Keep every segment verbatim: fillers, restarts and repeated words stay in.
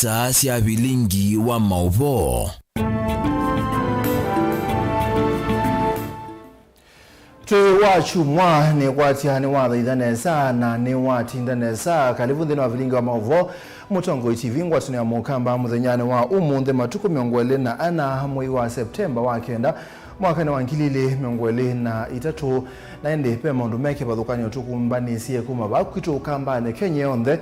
Saa sya vilingi wa maũvoo. Twĩ wa kyumwa, nĩkwatya nĩwathaitha nesa na nĩwatinda nesa. Kalivu nthĩnĩ wa vilingi wa maũvoo, Mũtongoi T V, ngwatanĩo ya Mũkamba, mũthenyanĩ wa ũmũnthĩ, matukũ mĩongo ĩlĩ na ana mwei wa Septemba wa kenda, mwakanĩ wa ngili ilĩ mĩongo ĩlĩ na itatũ. Na ĩndĩ ve maũndũ me kĩvathũkany'o tũkũmbanĩsye kuma vaa kwitũ Ũkambanĩ, Kenya yonthe,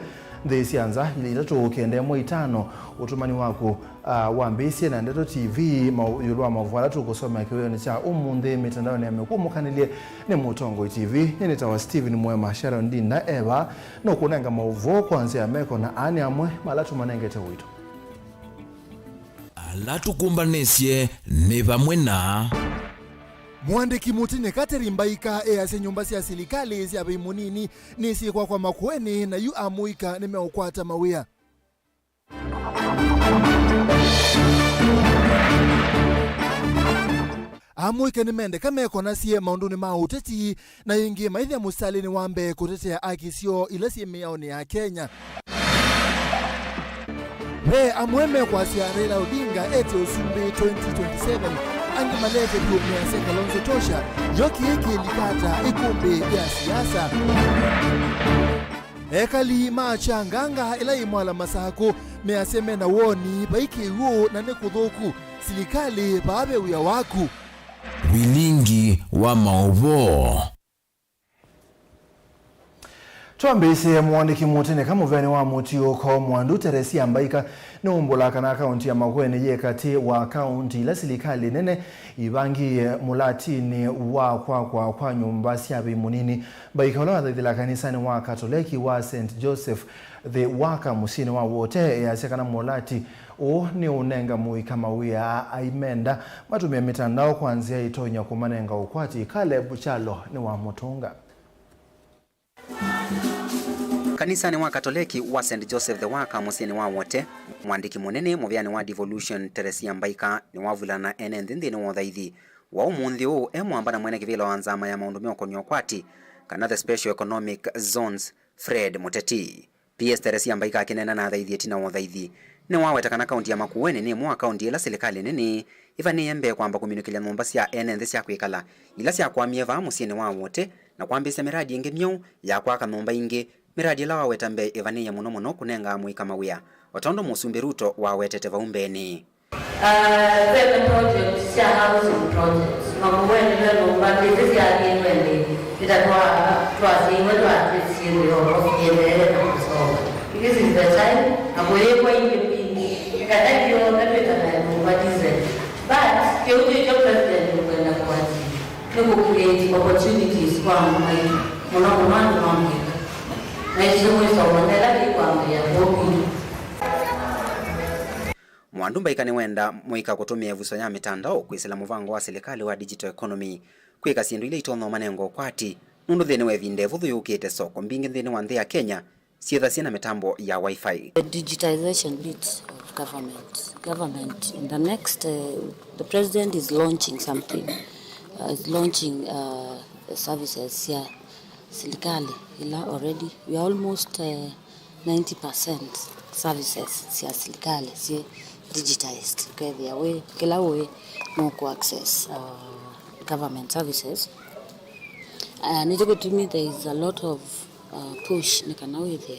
nthĩ sya nza, ilĩ itatũ kenda ĩmwe itano. Ũtũmani waku, ah, wambĩĩsye na Ndeto T V, mau-, ĩũlũ wa maũvoo ala tũkũsomea kĩwĩonĩ kya ũmũnthĩ mĩtandaonĩ ya mĩkũmũkanĩlye nĩ Mũtongoi T V. Nyie nĩtawa Stephen Mwema. Sharon Ndinda e vaa nũkũnenga maũvoo kwa nzĩa ya meko, na aa nĩ amwe ma ala tũmanengete ũito. Ala tũkũmbanĩsye nĩ vamwe na. Mũandĩki mũtĩ nĩ Kateri Mbaika easya nyũmba sya silikalĩ sya vei mũnini nĩsyĩkwakwa Makueni, na yu amũika nĩmeũkwata mawĩa. Amũika nĩmendeka mekonasye maũndũnĩ ma ũteti, na ĩngĩ maithya mũsitalĩnĩ wa mbee kũtetea aki syoo ila syĩ mĩaonĩ ya Kenya. Ve amwe mekwasya Raila Odinga ete ũsumbĩ twenty twenty-seven, angĩ malete vyũ measya Kalonzo Tosha, yo kĩĩ kĩlikata ĩkũmbĩ ya siasa. Ekali ma Kyanganga ĩla yĩ Mwala Masakũ measya mena woni vai kĩw'ũ na nĩ kũthũku. Silikalĩ, vaa ve wĩa waku. Vilingi wa maũvoo. Twambĩĩsye, mũandĩki mũtĩ nĩ kamũveanĩ wa mũtiũko Mwandu Teresia Mbaika nĩwumbũlaa kana kaũnti ya Makueni yĩ katĩ wa kaũnti ila silikalĩ nene ivangĩĩe mũlatinĩ wa kwakwa kwa nyũmba sya vei mũnini. Mbaika, ũla wathaithĩla kanisanĩ wa Katoleki wa Saint Joseph the Worker mũsyĩnĩ wa Wote, easya kana mũlati ũũ nĩũnenga mũika mawĩa aimenda matũmĩe mĩtandao kwa nzĩa ĩtonya kũmanenga ũkwati. Caleb Kyalo nĩwamũtũnga. Kanisanĩ wa Katoleki wa Saint Joseph the Worker mũsyĩnĩ wa Wote, mũandĩki mũnene mũveanĩ wa devolution Teresia Mbaika nĩwavulana ene nthĩ nthĩnĩ wa ũthaithi wa ũmũnthĩ ũũ e mwamba na mwene kĩvĩla wa nzama ya maũndũ meũkonia ũkwati, kana the Special Economic Zones, Fred Mũteti. P S Teresia Mbaika akĩneena na athaithi ĩtina wa ũthaithi, nĩwaweta kana kaũnti ya Makueni nĩ ĩmwe wa kaũnti ila silikalĩ nene ĩvanĩĩe mbee kwamba kũminũkĩlya nyũmba sya ene nthĩ sya kwĩkala ila syakwamie vaa mũsyĩnĩ wa Wote, na kwambĩĩsya mĩradi ĩngĩ myeũ ya kwaka nyũmba ingĩ, mĩradi ĩla waweta mbee ĩvanĩĩe mũno mũno kũnenga amũika mawĩa, o tondũ Mũsumbĩ Ruto wawetete vau mbeenĩ. Ah, ve project sya housing projects. Makueni ve nyũmba mbĩsĩ syathĩĩtwe nthĩ, ita twa-, twasyiwe twatwĩsie nthĩ oro siendeee na kũsoma. This is the time, na kũyĩkwa ingĩ mbingĩ, nĩ kana ithyonthe twĩkale nyũmba decent. But kĩu nĩkyo president ũkwenda kũachieve, nĩ kũ create opportunities kwa andũ maitũ, mũno mũno andũ ma mũika. Maisye mwĩsoma nela kĩkwambĩĩa kũu kwitũ. Mwandu Mbaika nĩwenda mũika kũtũmĩa ĩvuso ya mĩtandao kwĩsĩla mũvango wa silikalĩ wa digital economy kwĩka syĩndũ ila itonya ũmanenga ũkwati, nũndũ nthĩnĩ wa ĩvinda ĩvũthũ yũkĩte, soko mbingĩ nthĩnĩ wa nthĩ ya Kenya syĩthasya na mĩtambo ya Wi-Fi. The digitization bit of government. Government in the next, uh, the president is launching something, uh, is launching, uh, services sya silikalĩ ila already we are almost, uh, ninety percent services sya silikalĩ syĩ digitized. Ũkethĩa wĩ kĩla ũĩ nũkũ access, uh, government services. Uh, nĩkyo kĩtumi there is a lot of, uh, push nĩ kana wĩthĩe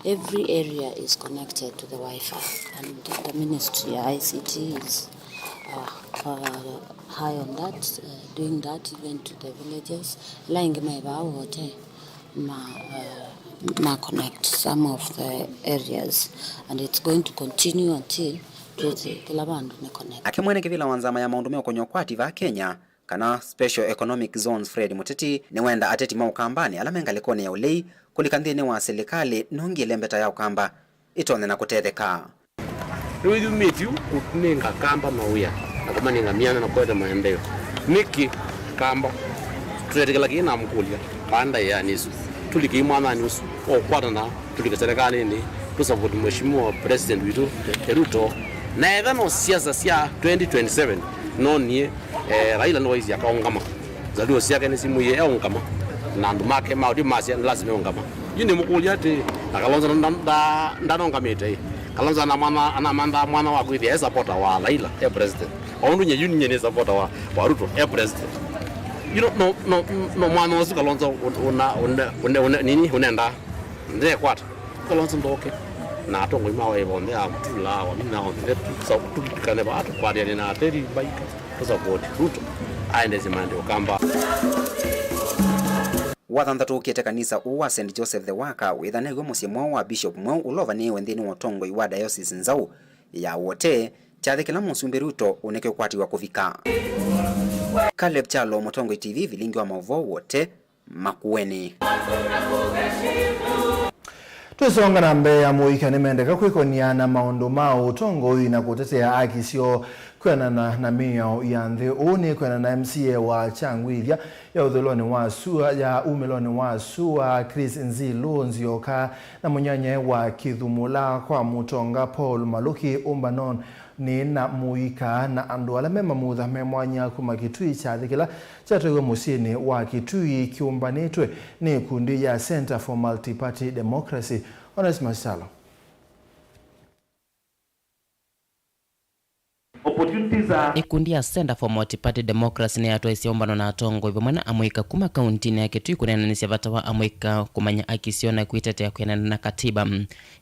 every area is connected to the Wi-Fi, and the ministry ya I C T is, uh, uh, high on that, uh, doing that even to the villages. Ĩla ĩngĩ maĩ vaa Wote ma, uh, ma connect some of the areas, and it's going to continue until twĩthĩe kĩla vandũ nĩ connect. Nake mwene kĩvĩla wa nzama ya maũndũ meũkonya ũkwati vaa Kenya, kana Special Economic Zones, Fred Mũteti, nĩwenda ateti ma Ũkambanĩ ala me ngalĩkonĩ ya ũlei kũlika nthĩnĩ wa silikalĩ nũngĩ ĩlembeta ya Ũkamba ĩtonye na kũtetheka. Nĩwĩyumĩtye yu kũnenga Kamba mawĩa na kũmanenga myanya na kũete maendeeo. Nĩkĩ Kamba? Tũtetĩkĩla kĩĩ namũkũlya, vaa ndaĩanĩ ĩsu. Tũlike imwanyanĩ ũsu wa ũkwatana, tũlike serikalĩnĩ, tũsavoti Mheshimiwa President witũ, eh, Ruto. Na etha no siasa sya twenty twenty-seven, no niĩ, eh, Raila nĩwaisye akaũngama. Nzalio syake nĩsimwĩie eũngama, na andũ make maũthi masya nĩ lasima eũngama. Yu nĩmũkũlya atĩ, na Kalonzo nda-, nda-, ndanongamĩte ĩ? Kalonzo anamantha, anamantha mwana wa kwĩthĩa e supporter wa Raila e president. O ũndũ nye yu ninye nĩ supporter wa, wa Ruto e president. You know, no, no, no mwana ũsu Kalonzo un-, una, una, una, una, nini, unenda. Ndekwata. Kalonzo ndoke. Na atongoi ma wa ivonde a mtula wa mina onthe tu. Sa tulikane ba atu kwa na ateri baika. Tusapoti Ruto aendesye maendeeo Kamba. Wathanthatũ ũkĩte kanisa ũũ wa Saint Joseph the Worker wĩthanĩw'e mũsyĩ mwaũ wa Bishop mweũ ũla ũvanĩĩwe nthĩnĩ wa ũtongoi wa Diocese Nzaũ ya Wote, kyathĩ kĩla Mũsumbĩ Ruto ũnĩkĩũkwatiw'a kũvika. Caleb Kyalo, Mũtongoi T V, vilingi wa maũvoo Wote, Makueni. Twĩsonga na mbee, amũika nĩmendeka kwĩkonia na maũndũ ma ũtongoi na kũtetea aki syoo kwĩanana na mĩao ya nthĩ. Ũu nĩ kwĩanana na M C A wa Kyangwithya ya ũthũĩlonĩ wa sua, ya umĩlonĩ wa sua, Chris Nzilu Nzioka, na mũnyanyae wa Kĩthumũla kwa Mũtonga Paul Malũki ũmbanonĩ nĩ na mũika na andũ ala me mamutha me mwanya kuma Kitui, kyathĩ kĩla kyatwaiwe mũsyĩnĩ wa Kitui kĩũmbanĩtwe nĩ ĩkundi ya Centre for Multiparty Democracy. Onesmus Kyalo. Opportunities are Ĩkundi ya Centre for Multiparty Democracy nĩyatwaisye ũmbano na atongoi vamwe na amũika kuma kauntinĩ ya Kitui kũneenanĩsya vata wa amũika kũmanya aki syoo na kwĩtetea kwĩanana na katiba.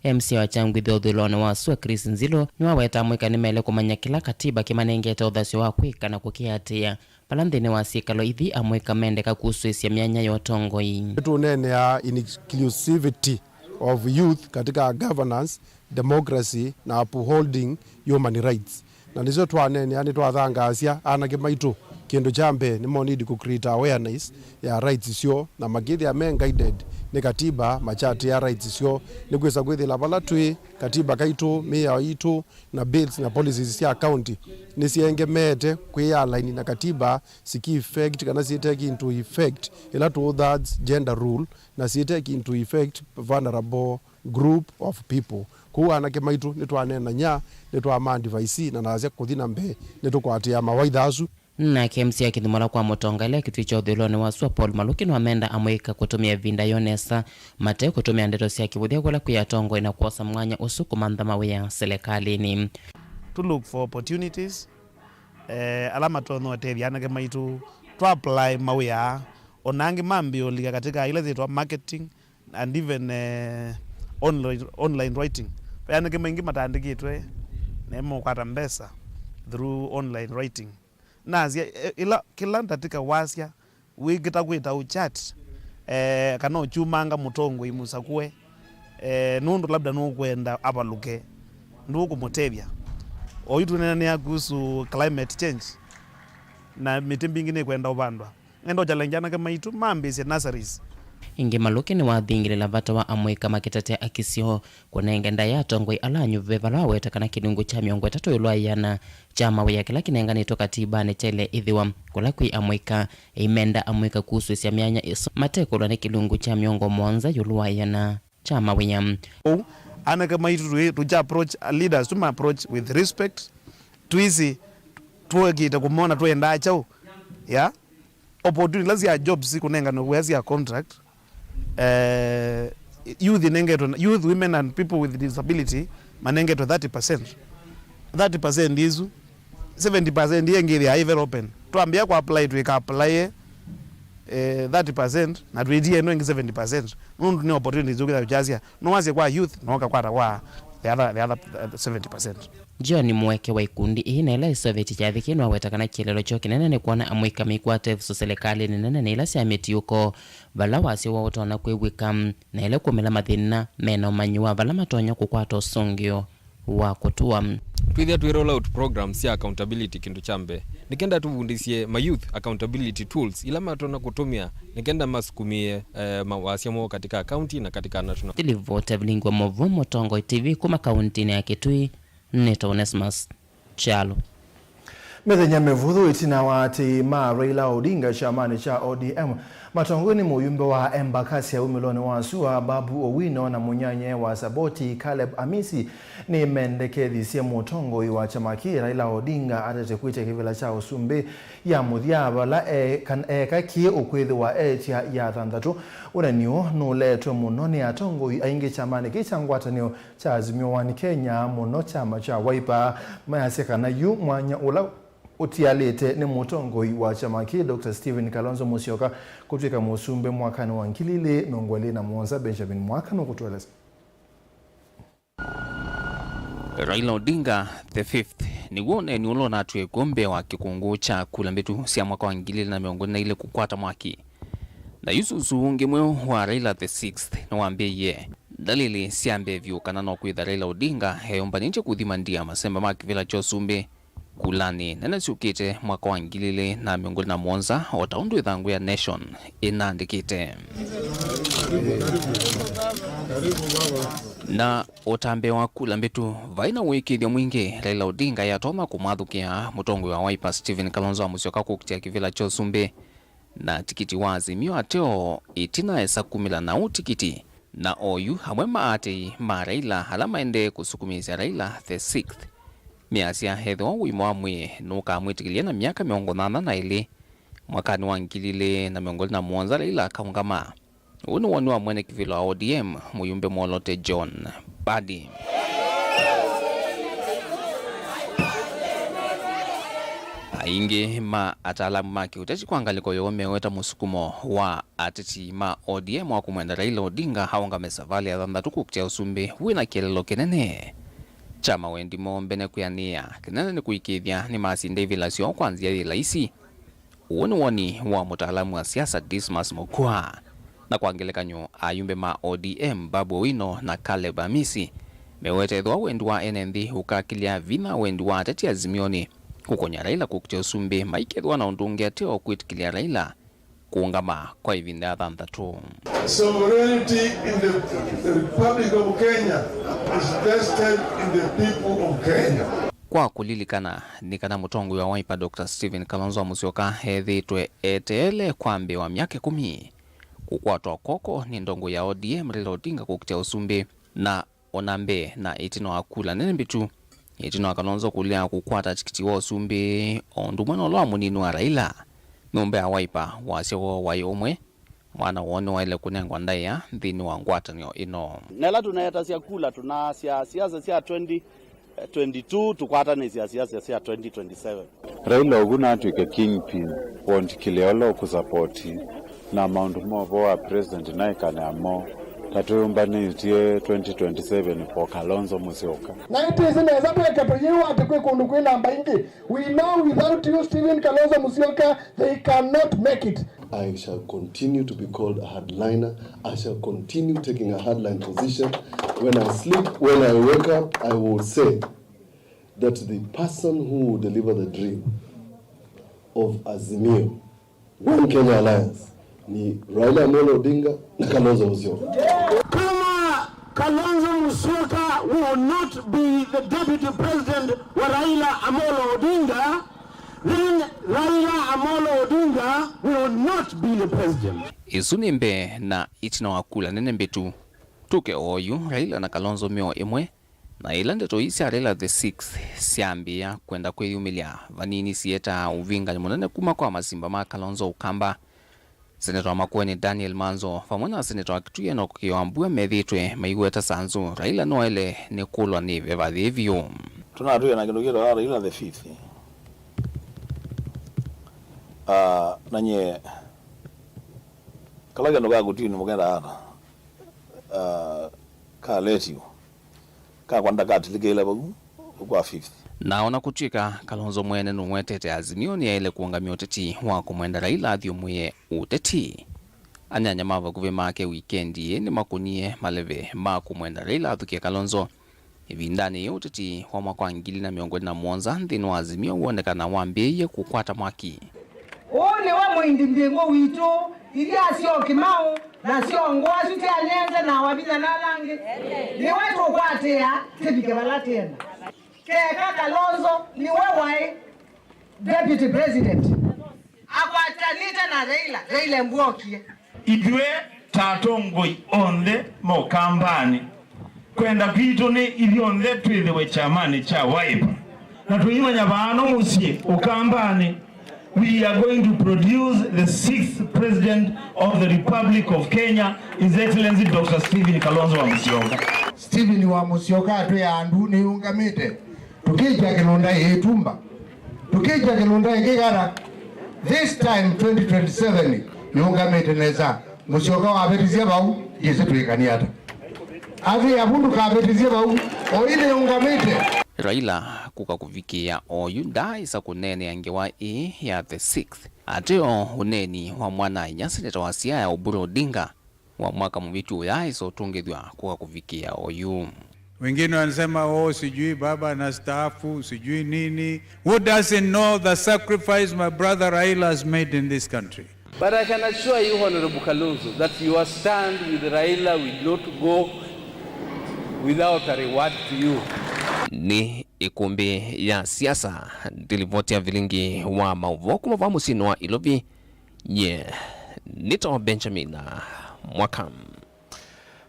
M C A wa Kyangwithya ũthũĩlonĩ wa sua Chris Nzilu nĩwaweta amũika nĩmaĩle kũmanya kĩla katiba kĩmanengete ũthasyo wa kwĩka na kũkĩatĩĩa vala nthĩnĩ wa syĩkalo ithi amũika mendeka kusũĩsya myanya ya ũtongoi. Nĩtũneeneaa inclusivity of youth katika governance, democracy na upholding human rights. Na nĩsyo twaneenea, nĩtwathangaasya anake maitũ. Kĩndũ kya mbee, nĩmo need kũ create awareness ya rights syoo, na makĩthĩa me guided nĩ katiba, machatĩa rights syoo. Nĩkwĩsa kwĩthĩla vala twĩ, katiba kaitũ, mĩao yitũ, na bills na policies sya county nĩsyengemeete kwĩ align na katiba, siki effect kana syĩ take into effect ĩla two thirds gender rule, na syĩ take into effect vulnerable group of people. Kwoou anake maitũ nĩtwaneenany'a, nĩtwama advice, na nasya kũthi na mbee nĩtũkwatĩaa mawaitha asu. Nake M C A wa Kĩthumũla kwa Mũtonga ĩla Kitui kya ũthũĩlonĩ wa sua Paul Malũki nĩwamenda amũika kũtũmĩa ĩvinda yoo nesa mate kũtũmĩa ndeto sya kĩvũthya kũla kwĩ atongoi na kwosa mwanya ũsu kũmantha mawĩa selekalĩnĩ. To look for opportunities, eh, ala matonya ũtethya anake maitũ twa apply mawĩa, ona angĩ mambĩĩe ũlika katika ila syĩtwa marketing and even, eh, online, online writing. Ve anake maingĩ matandĩkĩtwe na nĩmeũkwata mbesa through online writing. Nasya, e, ila, kĩla ndatĩka wasya, wĩkĩta kwĩta ũchat, eh, kana ũkyumanga mũtongoi mũsakũe, eh, nũndũ labda nũkwenda avalũke, ndũkũmũtethya. Oyu tũneenanĩa kuhusu climate change, na mĩtĩ mbingĩ nĩkwenda ũvandwa. Nenda ũchallenge anake maitũ mambĩĩsye nurseries. Ĩngĩ Malũki nĩwathingĩlĩla vata wa amũika makĩtetea aki syoo, kũnenge ndaĩa atongoi ala anyuve vala waweta kana kĩlungu kya mĩongo ĩtatũ ĩũlũ wa ĩana kya mawĩa kĩla kĩnenganĩtwe katibanĩ kyaĩle ĩthĩwa kũla kwĩ amũika, ĩimenda amũika kusũĩsya myanya ĩsu matekũlwa nĩ kĩlungu kya mĩongo mũonza ĩũlũ wa ĩana kya mawĩa. Ũu, anake maitũ tũi-, tũkya approach leaders, tũma approach with respect, twĩsĩ tũkĩte kũmona twendaa kyaũ, ya opportunity ila sya jobs kũnenganwe wĩa sya contract, eh, youth inengetwe, youth, women and people with disability manengetwe thirty percent. Thirty percent isu, seventy percent ĩngĩ ĩthĩawa ĩ very open. Twambĩa kũ apply, twĩka apply, eh, thirty percent, na twĩtie ĩno ĩngĩ seventy percent. Nũndũ nĩ opportunities ũkĩtha kyasya. No wasye kwa youth, no kakwata kwa the other, the other, uh, seventy percent. John Mweke wa ikundi ii na ila iseũvĩtye kyathĩ kĩĩ nĩwaweta kana kĩeleelo kyoo kĩnene nĩ kwona amũika meikwata ĩvuso selekalĩnĩ nene na ila sya mĩtiũko, vala wasya woo ũtonya kwĩw'ĩka, na ĩla kũmĩla mathĩna mena ũmanyi wa vala matonya kũkwata ũsũngĩo wa kũtũa. Twĩthĩa twĩ roll out programs sya accountability kĩndũ kya mbee, nĩ kenda tũvundĩsye ma youth accountability tools ila matonya kũtũmĩa nĩ kenda masukumĩe, eh, mawasya moo katika county na katika national. Ĩlivoti ya vilingi wa maũvoo Mũtongoi T V kuma kauntinĩ ya Kitui, nĩtawa Onesmus Kyalo. Mĩthenya mĩvũthũ ĩtina wa atĩĩi ma Raila Odinga kyamanĩ kya O D M Matongoi nĩ mũyumbe wa Embakasi ya umĩlonĩ wa sua, Babu Owino, na mũnyanyae wa Saboti, Caleb Amisi, nĩmendekethisye mũtongoi wa kyama kĩĩ, Raila Odinga, atete kwĩtya kĩvĩla kya ũsumbĩ ya mũthya, vala e-, kan-, eka kĩĩ ũkwĩthĩwa etya ya thanthatũ. Ũneni ũũ nũleetwe mũno nĩ atongoi aingĩ kyamanĩ kĩĩ kya ngwatanĩo kya Azimio One Kenya, mũno kyama kya Wiper, mayasya kana yu mwanya ũla ũtialĩte nĩ mũtongoi wa kyama kĩĩ, Doctor Stephen Kalonzo Musyoka, kũtw'ĩka mũsumbĩ mwakanĩ wa ngili ilĩ mĩongo ĩlĩ na mũonza. Benjamin Mwaka nũkũtũelesya. Raila Odinga the fifth nĩw'o ũneeni ũla ũnatw'ĩe kw'o mbee wa kĩkũngũ kya kula mbĩtu sya mwaka wa ngili ilĩ na mĩongo ĩlĩ na ilĩ kũkwata mwaki. Na yu susu ũngĩ mweũ wa Raila the sixth nĩwambĩĩie. Ndalili sya mbee vyũ kana no kwĩtha Raila Odinga eyũmbanĩtye kũthi mandia masemba ma kĩvĩla kya ũsumbĩ kulanĩ nene syũkĩte mwaka wa ngili ilĩ na mĩongo ĩlĩ na mũonza, o ta ũndũ ĩthangũ ya Nation ĩnaandĩkĩte. Na o ta mbee wa kula mbĩtu, vai na ũĩkĩĩthyo mwingĩ Raila Odinga yatonya kũmwathũkĩa mũtongoi wa Wiper Stephen Kalonzo wa Musyoka kũkitĩa kĩvĩla kya ũsumbĩ na tikiti wa Azimio ateo ĩtina esa kumĩla na ũtikiti. Na oyu amwe ma aatĩĩi ma Raila ala maendee kũsukumĩĩsya Raila the sixth measya ethĩwa ũima wa mwĩĩ nũkamwĩtĩkĩlya na myaka mĩongo nyanya na ĩlĩ, mwakanĩ wa ngili ilĩ na mĩongo ĩlĩ na mũonza Raila akaũngama. Ũũ nĩ woni wa mwene kĩvĩla wa O D M, mũyumbe mwolote John Mbadi. Aingĩ ma ataalamu ma kĩũteti kwa ngalĩko yoo meweta mũsukumo wa ateti ma O D M wa kũmwenda Raila Odinga aũngame savalĩ ya thanthatũ kũkitĩa ũsumbĩ wĩ na kĩeleelo kĩnene. Kyama wendi moo mbene kwĩanĩĩa kĩnene nĩ kũĩkĩĩthya nĩmasinda ivĩla syoo kwa nzĩa yĩ laisi. Ũũ nĩ woni wa mũtaalamu wa siasa Dismas Mukua. Na kwa ngelekany'o, ayumbe ma O D M Babu Owino na Caleb Amisi meweta ethĩwa wendi wa ene nthĩ ũkakĩlya vinya wendi wa ateti Azimio-nĩ kũkony'a Raila kũkitĩa ũsumbĩ maikethĩwa na ũndũ ũngĩ ateo kwĩtĩkĩlya Raila kũũngama kwa ĩvinda ya thanthatũ. Sovereignty in the Republic of Kenya is vested in the people of Kenya. Kwa kũlilikana, nĩ kana mũtongoi wa Wiper Doctor Stephen Kalonzo Musyoka ethĩĩtwe eteele kwa mbee wa myaka ĩkũmi kũkwatwa kw'oko nĩ ndongoi ya O D M Raila Odinga kũkitĩa ũsumbĩ, na o na mbee na ĩtina wa kula nene mbĩtu, ĩtina wa Kalonzo kũlea kũkwata tikiti wa ũsumbĩ o ũndũ ũmwe na ũla wa mũnini wa Raila, nyũmba ya Wiper wasya woo waĩ ũmwe, mwana woo nĩwaĩle kũnengwa ndaĩa nthĩnĩ wa ngwatanĩo ĩno. Na ĩla tũneetasya kula, tũnaasya siasa sya twenty twenty-two, tũkwatanĩsya siasa sya twenty twenty-seven. Raila ũvu natw'ĩke kingpin, wondikĩlĩa ũla ũkũsapoti, na maũndũ ma ũvoo wa president naĩkane amo, ta twĩyũmbanĩtye twenty twenty-seven for Kalonzo Musyoka. Na ĩtĩsĩ nesa twĩke tũyĩw'a atĩ kwĩ kũndũ kwĩ namba ingĩ. We know without you, Stephen Kalonzo Musyoka, they cannot make it. I shall continue to be called a hardliner. I shall continue taking a hardline position. When I sleep, when I wake up, I will say that the person who will deliver the dream of Azimio, One Kenya Alliance, ni Raila Amolo Odinga na Kalonzo Musyoka. Kama Kalonzo Musyoka will not be the deputy president wa Raila Amolo Odinga, then Raila Amolo Odinga will not be the president. Isu nĩ mbee na itina wa kula nene mbĩtu. Tuke oyu, Raila na Kalonzo mĩao ĩmwe, na ĩla ndeto ii sya Raila the sixth syambĩĩa kwenda kwĩyumĩlya, vanini siyetaa ũvingani mũnene kuma kwa masimba ma Kalonzo Ũkamba. Seneta wa Makueni Daniel Manzo vamwe na seneta wa Kitui Enock Kĩwambua methĩĩtwe maiweta sanzu Raila nĩwaĩle nĩ kũlwa nĩ veva yĩĩ vyũ. Tũnatwĩe na kĩndũ kĩtawa Raila the fifth. Ah, na nyie, kala kĩndũ ka kũtini mũkenda ata, ah, ka letio. Kakwa ndakatilĩkĩle vau kwa fifth. Na ona kũtw'ĩka Kalonzo mwene nũwetete Azimio nĩyaĩle kũũngamya ũteti wa kũmwenda Raila athyũmũĩe ũteti, anyanya ma vakuvĩ make wikendi ĩĩ nĩmakũnie maleve ma kũmwenda Raila athũkĩe Kalonzo. Ĩvindanĩ yĩĩ, ũteti wa mwaka wa ngili na mĩongo ĩlĩ na mũonza nthĩnĩ wa Azimio wonekana wambĩĩie kũkwata mwaki. Ũũ nĩwe mũindi mbingũ witũ, iria syo kĩmaũ, na syo ngũa asu tyanyenze na wavinya na ala angĩ. Nĩwe tũkwatĩĩa tĩvike vala tĩenda. Keka Kalonzo nĩwe waĩ deputy president, akwata Nĩte na Raila, Raila mbwokie. Ithyĩ ta atongoi onthe ma Ũkambanĩ, kwenda kwitũ nĩ ithyonthe twĩthĩwe kyamanĩ kya Wiper, na tũimanya vaano mũsyĩ Ũkambanĩ, we are going to produce the sixth President of the Republic of Kenya, His Excellency Doctor Stephen Kalonzo wa Musyoka. Stephen wa Musyoka atwĩaa ndu nĩyũngamĩte. Tũkĩkya kĩlũnda ĩtumba. Tũkĩkya kĩlũnda ĩkĩkata. This time twenty twenty-seven yũngamĩte nesa. Musyoka wavĩtisye vau, yĩsĩ twĩkanie ata? Athi avu ndũkavĩtisye vau, oyu nĩyũngamĩte. Raila kũka kũvikĩĩa oyu ndaaĩsa kũneenea ngewa ĩĩ ya the sixth. Ateo ũneeni wa mwana-a-inyia seneta wa Siaya Oburu Odinga wa mwaka mũvĩtu ũyaaĩsa ũtũngĩthw'a kũka kũvikĩĩa oyu. Wengine wanasema, "Oh, sijui baba anastaafu, sijui nini." Who doesn't know the sacrifice my brother Raila has made in this country? But I can assure you, Honorable Kalonzo, that your stand with Raila will not go without a reward to you. Nĩ ĩkũmbĩ ya siasa, ndilivoti ya vilingi wa maũvoo kuma vaa mũsyĩnĩ wa Ilovi. Nye nĩtawa Benjamin Mwaka.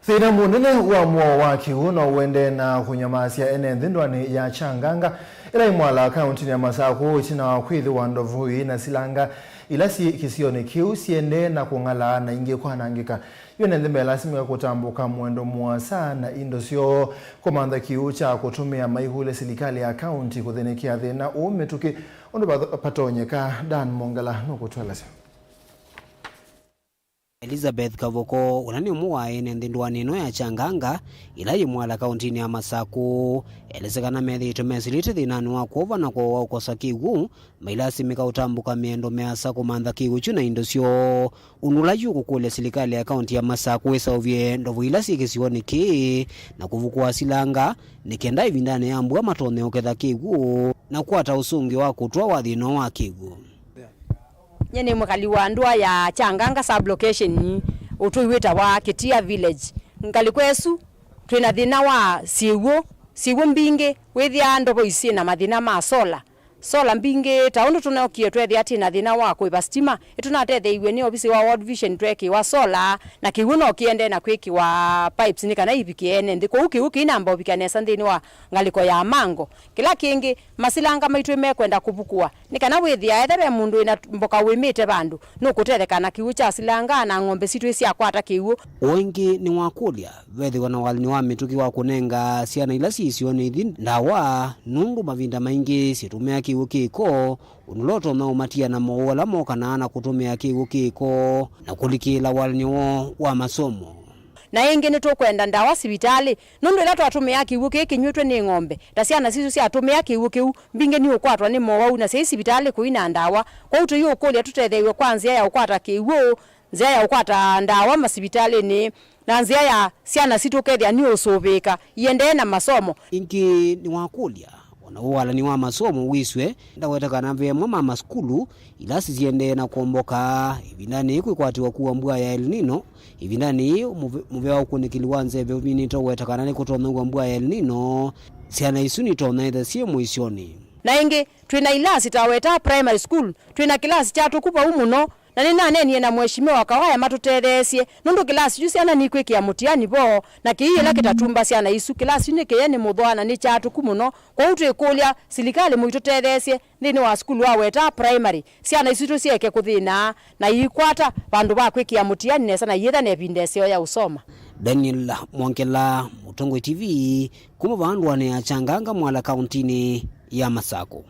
Thĩna mũnene wa mũao wa kĩw'ũ no ũendee na kũnyamasya ene nthĩ ndũanĩ ya Kyanganga, ĩla ĩ mwala kaũntĩnĩ ya Masakũ, ĩtina wa kwĩthĩwa ndovu ii na silanga ila syĩ kĩsionĩ kĩu siendee na kũng'ala na ingĩ kwanangĩka. Yu ene nthĩ melasimĩka kũtambũka mũendo mũasa na indo syoo kũmantha kĩw'ũ kya kũtũmĩa maihũlya silikalĩ ya kaũntĩ kũthĩnĩkĩa thĩna ũũ mĩtũkĩ ũndũ vatonyeka. Dan Mongela nũkũtũelesya. Elizabeth Kavoko, ũla nĩ ũmwe wa ene nthĩ ndũanĩ ĩno ya Kyanganga, ĩla yĩ mwala kaũntĩnĩ ya Masakũ, elesya kana methĩĩtwe mesĩlĩte thĩnanĩ wa kwova na kũawa ũkosa kĩw'ũ, mailasimĩka ũtambũka mĩendo mĩasa kũmantha kĩw'ũ kyu na indo syoo. Ũndũ ũla yu ũkũkũlya silikalĩ ya kaũntĩ ya Masakũ ĩseũvye ndovu ila syĩ kĩsionĩ kĩĩ na kũvukũa silanga, nĩ kenda ĩvindanĩ ya mbua matonye ũketha kĩw'ũ na kũkwata ũsũngĩo wa kũtwawa thĩna wa kĩw'ũ. Nye nĩ mwĩkali wa ndũa ya Kyanganga sub-location, ũtũi wĩtawa Kĩtia Village. Ngalĩko ĩsu, twĩ na thĩna wa syĩw'ũ, syĩw'ũ mbingĩ, wĩthĩaa ndovo isyĩ na mathĩna ma solar. Solar mbingĩ, ta ũndũ tũnookie tweethĩa twĩ na thĩna wa kũĩva sitima, nĩtũnatetheeiw'e nĩ ovisi wa World Vision tweekĩwa solar, na kĩw'ũ no kĩendee na kwĩkĩwa pipes nĩ kana ivikĩe ene nthĩ. Kwoou kĩw'ũ kĩinamba ũvika nesa nthĩnĩ wa ngalĩko ya Mango. Kĩla kĩngĩ, masilanga maitũ mekwenda kũvukũa, nĩ kana wĩthĩa etha ve mũndũ wĩ na mboka ũĩmĩte vandũ, nũkũtetheka na kĩw'ũ kya silanga na ng'ombe sitũ isyakwata kĩw'ũ. Ũũ ĩngĩ nĩ wakũlya, vethĩwa na walani wa mĩtũkĩ wa kũnenga syana ila syĩ isionĩ ithi ndawa, nũndũ mavinda maingĩ syĩtũmĩa kĩw'ũ kĩko, ũndũ ũla ũtonya ũmatia na mowau ala mokanaa na kũtũmĩa kĩw'ũ kĩko, na kũlikĩĩla walani woo wa masomo. Na ĩngĩ nĩtũkwenda ndawa sivitalĩ, nũndũ ĩla twatũmĩa kĩw'ũ kĩĩ kĩnyw'ĩtwe nĩ ng'ombe, ta syana sitũ syatũmĩa kĩw'ũ kĩu, mbingĩ niũkwatwa nĩ mowau na syai sivitalĩ kũina ndawa. Kwoou tũiũkũlya tũtetheew'e kwa nzĩa ya ũkwata kĩw'ũ, nzĩa ya ũkwata ndawa masivitalĩnĩ, na nzĩa ya syana sitũ ũkethĩa niũsũvĩĩka iendee na masomo. Ĩngĩ nĩwakũlya, o na ũwalani wa masomo wĩswe, ndaweta kana ve amwe ma masukulu, ilasi siendee na kũomboka ĩvindanĩ yĩĩ kwĩkwatĩwa kũwa mbua ya El Nino. Ĩvindanĩ yĩĩ, mũve-, mũvea wa ũkunĩkĩli wa nzeve ũminĩte ũweta kana nĩkũtonya ũwa mbua ya El Nino, syana isu nitonya ĩtha syĩ mũisyonĩ. Na ĩngĩ, twĩ na ilasi ta Weta Primary School, twĩ na kĩlasi kyatũku vau mũno, na nĩnaneenie na Mheshimiwa Kawaya matũtetheesye, nũndũ kĩlasi yu syana nikwĩkĩa mũtiani vo, na kĩii ĩla kĩtatumba syana isu. Kĩlasi yu nĩ kĩye nĩ mũthwa na nĩ kyatũku mũno, kwoou twĩkũlya silikalĩ mũitũtetheesye nthĩnĩ wa sukulu wa Weta Primary, syana isu tũsyeke kũthĩna na iikwata vandũ va kwĩkĩa mũtiani nesa na iyĩtha na ĩvinda ĩseo ya ũsoma. Daniel Mwongela, Mũtongoi T V, kuma vaa ndũanĩ ya Kyanganga Mwala kaũntĩnĩ ya Masakũ.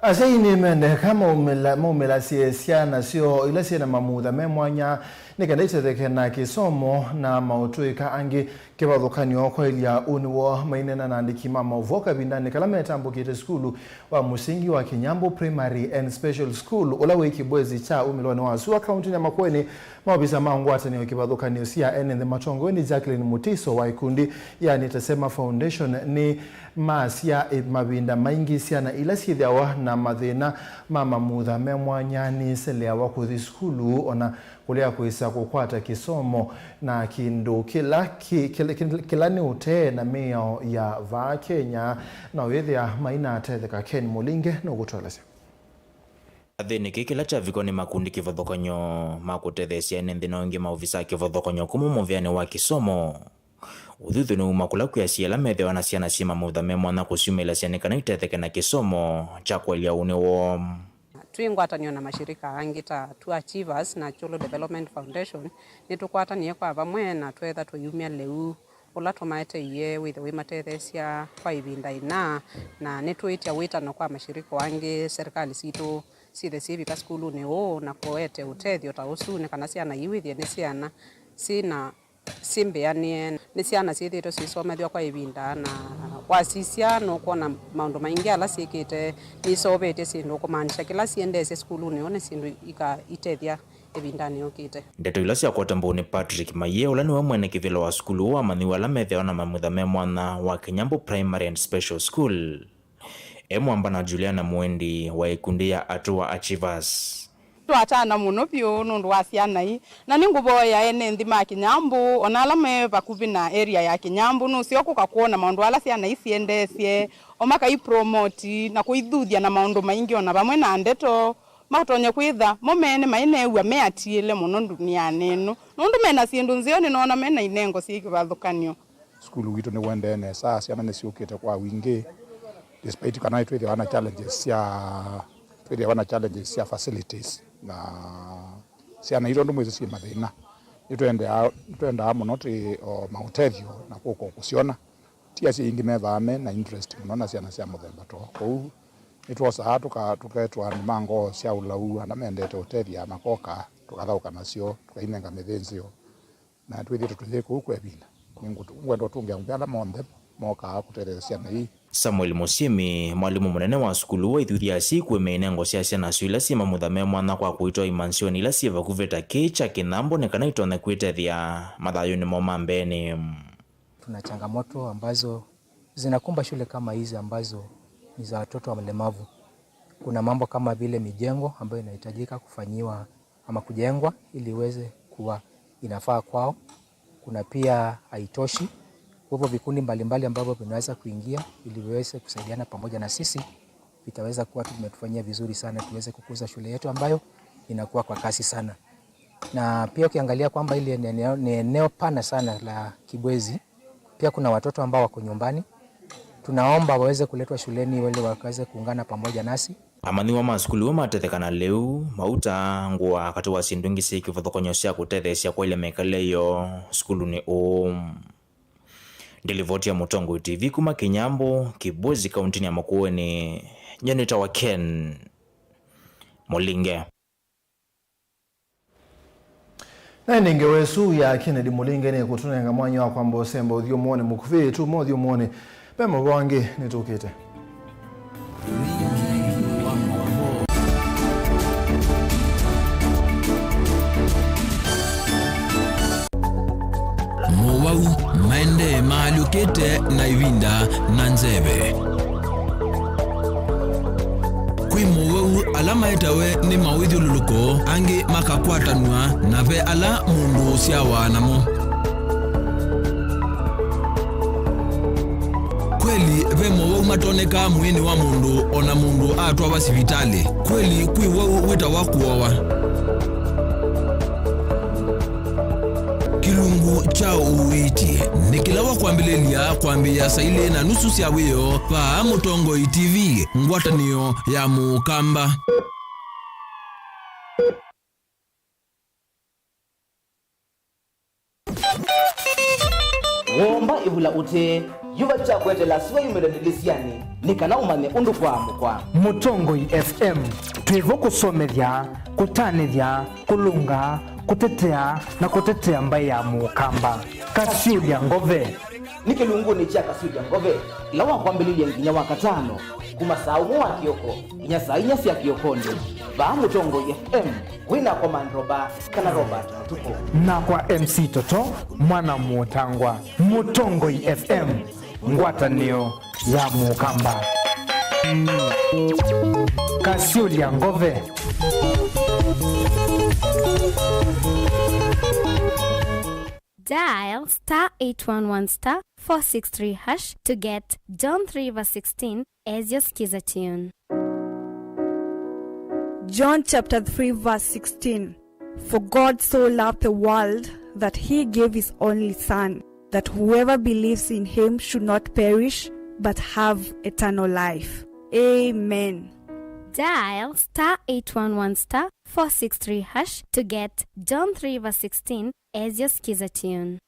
Asyai nĩmendeka maumĩla-, maumĩlasye syana syoo ila syĩ na mamutha me mwanya nĩ kenda itetheke na kĩsomo na maũtũĩka angĩ kĩvathũkany'o kwaĩlya ũnĩ woo. Maineena na andĩki ma maũvoo kavindanĩ kala metambũkĩte sukulu wa mũsingi wa Kinyambu Primary and Special School, ũla wĩ Kibwezi kya umĩlonĩ wa sua kaũntĩnĩ ya Makueni, maovisa ma ngwatanĩo kĩvathũkany'o sya ene nthĩ matongoew'e nĩ Jacqueline Mutiso wa ikundi ya Nitasema Foundation nĩ maasya, ĩ, mavinda maingĩ syana ila syĩthĩawa na mathĩna ma mamutha me mwanya nĩiseleawa kũthi sukulu, ona kũlea kwĩsa kũkwata kĩsomo na kĩndũ kĩla kĩ-, kĩla, kĩla, kĩla nĩ ũtee na mĩao ya vaa Kenya, na ũyĩthĩa mainatetheka. Ken Mũlinge nũkũtũelesya. Kĩathĩnĩ kĩĩ kĩla kyavikwa nĩ makundi kĩvathũkany'o ma kũtetheesya ene nthĩ na ũngĩ maovisa a kĩvathũkany'o kuma mũvĩanĩ wa kĩsomo, ũthuthyo nĩuma kũla kwĩ asyai ala methĩawa na syana syĩ mamutha me mwanya kũsyumĩlasya nĩ kana itetheke na kĩsomo kya kwaĩlya ũnĩ woo. Twĩ ngwatanĩo na mashirika angĩ ta Two Achievers na Cholo Development Foundation, nĩtũkwatanĩe kwa vamwe na tweetha tũiumya lĩu ũla tũmaeteie wĩthĩe wĩmatetheesya kwa ĩvinda ĩna, na nĩtũĩtya wĩtano kwa mashirika angĩ, serikali sitũ syĩthe syĩvika sukulunĩ ũũ na kũete ũtethyo ta ũsu, nĩ kana syana ii wĩthĩe nĩ syana syĩ na syĩ mbĩanĩe. Nĩ syana syĩthĩĩtwe syĩsomethw'a kwa ĩvinda, na wasisya nũkwona maũndũ maingĩ ala syĩkĩte nĩiseũvĩtye syĩndũ, kũmaanisha kĩla siendeesye sukulunĩ ũũ nĩ syĩndũ ika itethya ĩvindanĩ yũkĩte. Ndeto ila syakwata mbau nĩ Patrick Mayie, ũla nĩwe mwene kĩvĩla wa sukulu ũũ wa amanyĩw'a ala methĩawa na mamutha me mwanya wa Kĩnyambũ Primary and Special School. E mwamba na Juliana Mwendi wa ĩkundi ya Atua Achievers. Twatana mũno vyũ nũndũ wa syana ii, na nĩngũvoya ene nthĩ ma Kĩnyambũ, ona ala me vakuvĩ na area ya Kĩnyambũ, nũseo kũka kwona maũndũ ala syana ii siendeesye, o makai promote na kũithuthya na maũndũ maingĩ, ona vamwe na ndeto, matonya kwĩtha mo mene maineew'a me atiĩle mũno ndunianĩ ĩno, nũndũ mena syĩndũ nzeo, nĩnoona mena inengo syĩ kĩvathũkany'o. Sukulu witũ nĩũendee nesa, syana nĩsyũkĩte kwa wingĩ, despite kana twĩthĩawa na challenges sya, twĩthĩawa na challenges sya facilities, na syana ii tondũ mwĩsĩ syĩ mathĩna, nĩtwendaa, nĩtwendaa mũno twĩ o maũtethyo na kũka o kũsyona. Ti asyai aingĩ methĩawa me na interest mũno na syana sya mũthemba too. Kwoou nĩtwosaa tũka-, tũketwa andũ ma ngoo sya ũlau, ala mendete ũtethya, makoka, tũkathaũka nasyo, tũkainenga mĩthĩnzĩo. Na twĩthĩĩtwe tũyĩ kũu kwa ĩvinda. Nĩngũtũ-, ngwenda ũtũngĩa ngũmĩ ala monthe mokaa kũtetheesya syana ii. Samuel Mũsyĩmi, mwalimũ mũnene wa sukulu ũũ, aithuthya asyai kũĩmya inengo sya syana syoo ila syĩ mamutha me mwanya kwa kũitwaa imansyonĩ ila syĩ vakuvĩ ta kĩĩ kya Kĩnyambũ nĩ kana itonye kwĩtethya mathayũnĩ moo ma mbeenĩ. Tuna changamoto ambazo zinakumba shule kama hizi ambazo ni za watoto walemavu. Kuna mambo kama vile mijengo ambayo inahitajika kufanyiwa ama kujengwa ili iweze kuwa inafaa kwao. Kuna pia haitoshi. Kwa hivyo vikundi mbalimbali ambavyo vinaweza kuingia ili viweze kusaidiana pamoja na sisi, vitaweza kuwa vimetufanyia vizuri sana tuweze kukuza shule yetu ambayo inakuwa kwa kasi sana. Na pia ukiangalia kwamba hili ni eneo, ni eneo pana sana la Kibwezi, pia kuna watoto ambao wako nyumbani. Tunaomba waweze kuletwa shuleni ili wakaweze kuungana pamoja nasi. Amanyĩw'a ma sukulu ũũ matetheka na lĩu, mauta, ngũa, katĩ wa syĩndũ ingĩ syĩ kĩvathũkany'o sya kũtetheesya kwaĩlya mĩkalĩle yoo sukulunĩ ũũ. Nĩ livoti ya Mũtongoi T V kuma Kĩnyambũ, Kibwezi, kauntinĩ ya Makueni, nyie nĩtawa Ken Mũlinge. Na ĩndĩ ngewa ĩsu ya Kennedy Mũlinge nĩkũtũnenga mwanya wa kwamba ũsemba ũthyũmũonĩ mũkuvĩ. Tuma ũthyũmũonĩ, ve maũvoo angĩ nĩtũkĩte. Mowau maendee maalyũkĩte na ĩvinda na nzeve. Kwĩ mowau ala maetawe nĩ mawĩthyũlũlũko, angĩ makakwatanw'a, na ve ala mũndũ ũsyawa namo. Kweli, ve mowau matonekaa mwĩĩnĩ wa mũndũ o na mũndũ atwawa sivitalĩ. Kweli, kwĩ wau wĩtawa kũowa. Kĩlungu kya ũiiti nĩ kĩla wa kwambĩlĩlya kwambĩĩa saa ilĩ na nusu sya wĩoo vaa Mũtongoi T V, ngwatanĩo ya Mũkamba. Womba ĩvula ũtee, yuva kya kweteela sua yumĩle ndĩlĩsyanĩ nĩ kana ũmanye ũndũ kwaamũkwa. Mũtongoi F M, twĩ vo kũsomethya, kũtanĩthya, kũlũnga, kũtetea, na kũtetea mbaĩ ya Mũkamba. Kasyũlya Ngove. Nĩ kĩlungunĩ kya Kasyũlya Ngove, ĩla wa kwambĩlĩlya nginya wa katano, kuma saa ũmwe wa kĩoko nginya saa inya sya kĩokonĩ, vaa Mũtongoi F M, wĩ nakwa Mandroba kana Robert Mũtukũ. Nakwa M C Toto, mwana Mũtangwa. Mũtongoi F M, ngwatanĩo ya Mũkamba. Kasyũlya Ngove. Dial star eight one one star four six three hash to get John three verse sixteen as your Skiza tune. John chapter three verse sixteen. For God so loved the world that he gave his only Son, that whoever believes in him should not perish but have eternal life. Amen. Dial star eight one one star four six three hash to get John three verse sixteen as your Skiza tune.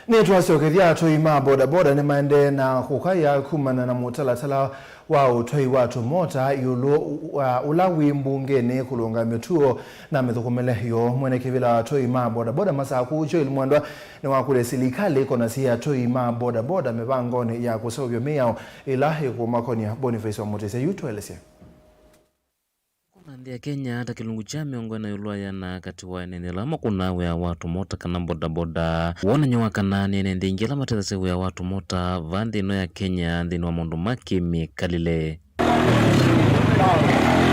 Nĩtwasyokethya atwai ma bodaboda nĩmaendee na kũkaĩa kumana na mũtalatala wa ũtwai wa tũmota ĩũlũ wa ũla wĩ mbungenĩ kũlũnga mĩtuo na mĩthũkũmĩle yoo. Mwene kĩvĩla wa atwai ma bodaboda Masakũ Joel Mwendwa nĩwakũlya silikalĩ ĩkonasye atwai ma bodaboda mĩvangonĩ ya kũseũvya mĩao ĩla ĩkũmakonĩa. Boniface wa Mũtĩsya yu tũelesye. Kũna nthĩ ya Kenya, ta kĩlungu kya mĩongo ĩna ĩũlũ wa ĩana katĩ wa ene nthĩ ala makũnaa wĩa wa tũmota kana bodaboda. Wonany'o wa kana nĩ ene nthĩ ingĩ ala matethasya wĩa wa tũmota vaa nthĩ ĩno ya Kenya nthĩnĩ wa maũndũ ma kĩmĩkalĩle.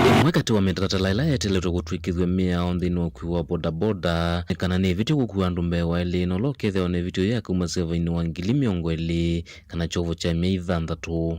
Ĩmwe katĩ wa mĩtalatala ĩla yeteletwe kũtw'ĩkĩthw'a mĩao nthĩnĩ wa ũkui wa bodaboda nĩ kana nĩ ĩvĩtyo kũkua andũ mbee wa elĩ, na ũla ũkethĩawa nĩ ĩvĩtyo yĩu akaumasya vainĩ wa ngili mĩongo ĩlĩ kana kyovo kya myei thanthatũ.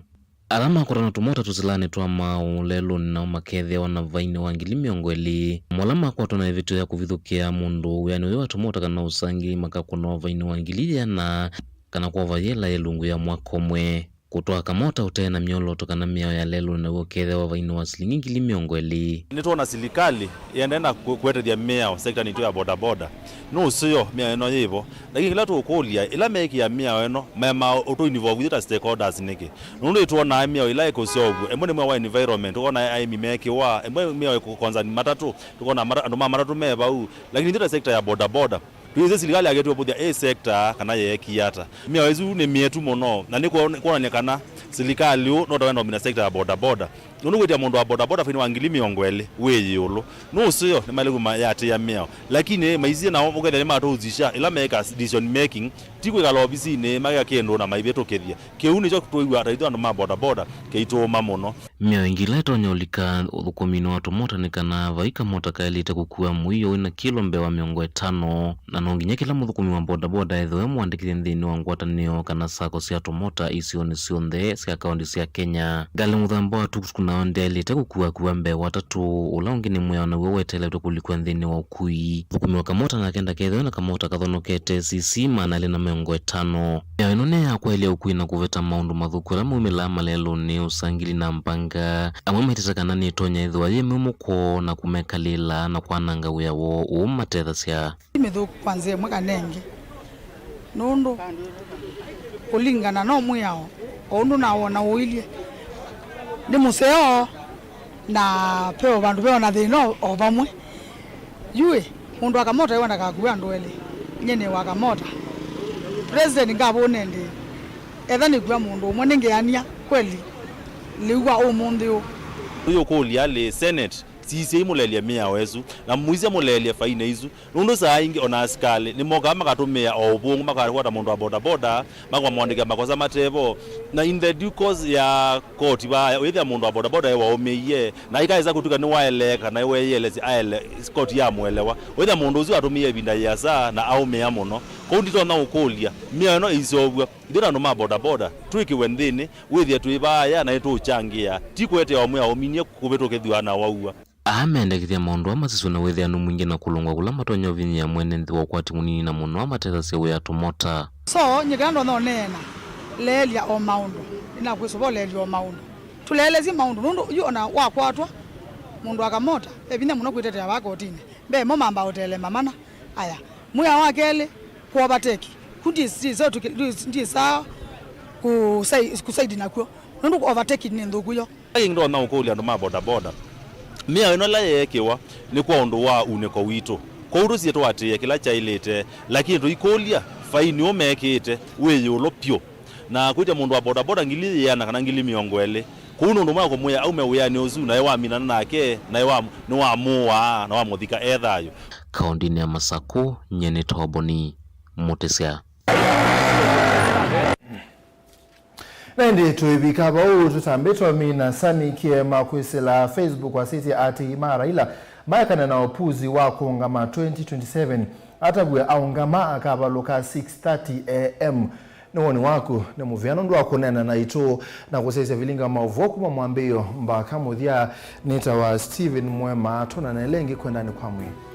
Ala makwatwa na tũmota tũsilanĩ twa maaũ lelũnĩ nao makethĩawa na vainĩ wa ngili mĩongo ĩlĩ. Amwe ala makwatwa na ĩvĩtyo ya kũvithũkĩa mũndũ wĩanĩ ũyũ wa tũmota kana ũsangĩi makakũnawa vainĩ wa ngili ĩana kana kwova yela yĩ ĩlungu ya mwaka ũmwe. Kũtwaa kamota ũte na myolooto kana mĩao ya lelũnĩ naw'o ũkethĩawa vainĩ wa silingi ngili mĩongo ĩlĩ. Nĩtwona silikalĩ ĩendee na kũ-, kũetethya mĩao sektanĩ itũ ya bodaboda. Nũseo mĩao ĩno yĩvo, lakini kĩla tũũkũlya, ĩla meekĩa mĩao ĩno, maema ũtũ involve ithyĩ ta stakeholders nĩkĩ? Nũndũ nĩtwonaa mĩao ĩla ĩkũseũvw'a, ĩmwe nĩ mwĩao wa environment, tũkona aĩmi meekĩwa, ĩmwe mĩao ĩkũconcern matatũ, tũkona mata-, andũ ma matatũ me vau, lakini ithyĩ ta sector ya bodaboda, twĩsĩ silikalĩ yakĩtwe kũthya ĩ sector kana yeekie ata. Mĩao ĩsu nĩ myetu mũno, na nĩ kwon-, kwonany'a kana silikalĩ ũũ no ta wenda ũmina sector ya bodaboda. Nũndũ kwĩtya mũndũ wa bodaboda faini wa ngili mĩongo ĩlĩ wĩ ĩũlũ. Nũseo nĩmaĩle kuma yatĩĩa mĩao. Lakini maisye nao ũkethĩa nĩmatũũsisya ĩla meeka decision making, ti kwĩkala ovisinĩ, maeka kĩndũ na maivĩtũkĩthya. Kĩu nĩkyo twĩw'a ta ithyĩ andũ ma bodaboda kĩitũũma mũno. Mĩao ĩngĩ ĩla ĩtonya ũlika ũthũkũminĩ wa tũmota nĩ kana vai kamota kaĩlĩte kũkua mũio wĩna kĩlo mbee wa mĩongo ĩtano, na no nginya kĩla mũthũkũmi wa bodaboda ethĩwe mwandĩkĩthye nthĩnĩ wa ngwatanĩo kana sacco sya tũmota isionĩ syonthe sya kaũntĩ sya Kenya. Ngalĩ mũthemba wa tuktuk nayo ndyaĩlĩte kũkuakua mbee wa atatũ, ũla ũngĩ nĩ mwĩao naw'o weteeletwe kũlikw'a nthĩnĩ wa ũkui. Mũthũkũmi wa kamota nake ndakethĩwe na kamota kathonokete C C maana elĩ na mĩongo ĩtano. Mĩao ĩno nĩ ya kwaĩlya ũkui na kũveta maũndũ mathũku ala maumĩlaa malelũnĩ, ũsangili na mbanga. Amwe metĩte kana nĩtonya ĩthĩwa yĩ mĩmũko na kũmekalĩla na kwananga wĩa woo ũũmatethasya. Ti mĩthũku kwa nzĩa ĩmwe kana ĩngĩ, nũndũ kũlingana no mwĩao o ũndũ nawona ũilye. Nĩ mũseo na ve o vandũ ve o na thĩna o vamwe. Yu ĩ, mũndũ wa kamota ĩwe ndakakua andũ elĩ. Nyie nĩ wa kamota. President ngavũne ndĩ, etha nĩkua mũndũ ũmwe, nĩngeanĩa kweli lĩu wa ũmũnthĩ ũũ. Ũyũkũlya alĩ Senate, sisya imũlelye mĩao ĩsu, na mũisye mũlelye fainĩ isu, nũndũ saa ingĩ ona asikalĩ nĩmokaa makatũmĩa o ũvũngũ, makakwata mũndũ wa bodaboda, makamwandĩkĩa makosa matevo. Na in the due course ya koti vaya, ũyĩthĩa mũndũ wa bodaboda e waũmĩie, na ikaĩsa kũtw'ĩka nĩwaeleeka, na ĩweeyelesya aele, koti yamũelewa. Ũyĩthĩa mũndũ ũsu atũmĩie ĩvinda yĩasa na aũmĩa mũno. Kwoou nditonya ũkũlya, mĩao ĩno ĩiseũvw'a. Ithyĩ ta andũ ma bodaboda, twĩkĩwe nthĩnĩ, wĩthĩe twĩ vaaya na nĩtũũkyangĩa, ti kũetea ũmwe aũminie kũvĩtũkĩthw'a na waua. Aa mendekethya maũndũ aa masiswe na wĩthĩanu mwingĩ na kũlũngwa kũla matonya ũvinyĩĩa mwene nthĩ wa ũkwati mũnini na mũno amatethasya wĩa tũmota. So, nyie kĩla ndonya ũneena, leelya o maũndũ. Nĩnakwĩsũva ũleelya o maũndũ. Tũleelesye maũndũ, nũndũ yu ona wakwatwa, mũndũ wa kamota, ve vinya mũno kwĩtetea vaa kotinĩ. Mbee mo mamba ũtelema mana. Aya, mwĩao wa kelĩ, kũovateki. Ku ndi, ndi, ndi saa kũsai-, kũsaidi nakw'o. Nũndũ kũovateki nĩ nthũku yo. Kĩngĩ ndonya ũkũlya andũ ma bodaboda, mĩao ĩno ĩla yeekĩwa nĩ kwa ũndũ wa unĩko witũ. Kwoou tũsie tũatĩĩe kĩla kyaĩlĩte, lakini tũikũlya, faini ũmekĩĩte wĩ ĩũlũ pyũ. Na kwĩtya mũndũ wa bodaboda ngili ĩana kana ngili mĩongo ĩlĩ, kũu nĩ ũndũ ũmwe na kũmwĩa aume wĩanĩ ũsu, naĩ waminana nake, naĩ wa, nĩwamũaa na wamũthika e thayũ. Kaũndĩnĩ ya Masakũ, nyie nĩ Toboni Mũtĩsya. Na ĩndĩ tũivika vau, tũtambĩtwe Amina Sami Kiema kwĩsĩla Facebook wasĩtye atĩi ma Raila maekane na ũpuzi wa kũũngama twenty twenty-seven. atavw'e aũngama akavalũka six thirty a m. Nĩ woni waku nĩ mũvea nũndũ wa kũneena naitũ na kũsyaĩĩsya vilingi wa maũvoo kuma mwambĩĩo mbaka mũthya. Nĩtawa Stephen Mwema, twonane ĩngĩ kwendanĩ kwa mwĩĩ.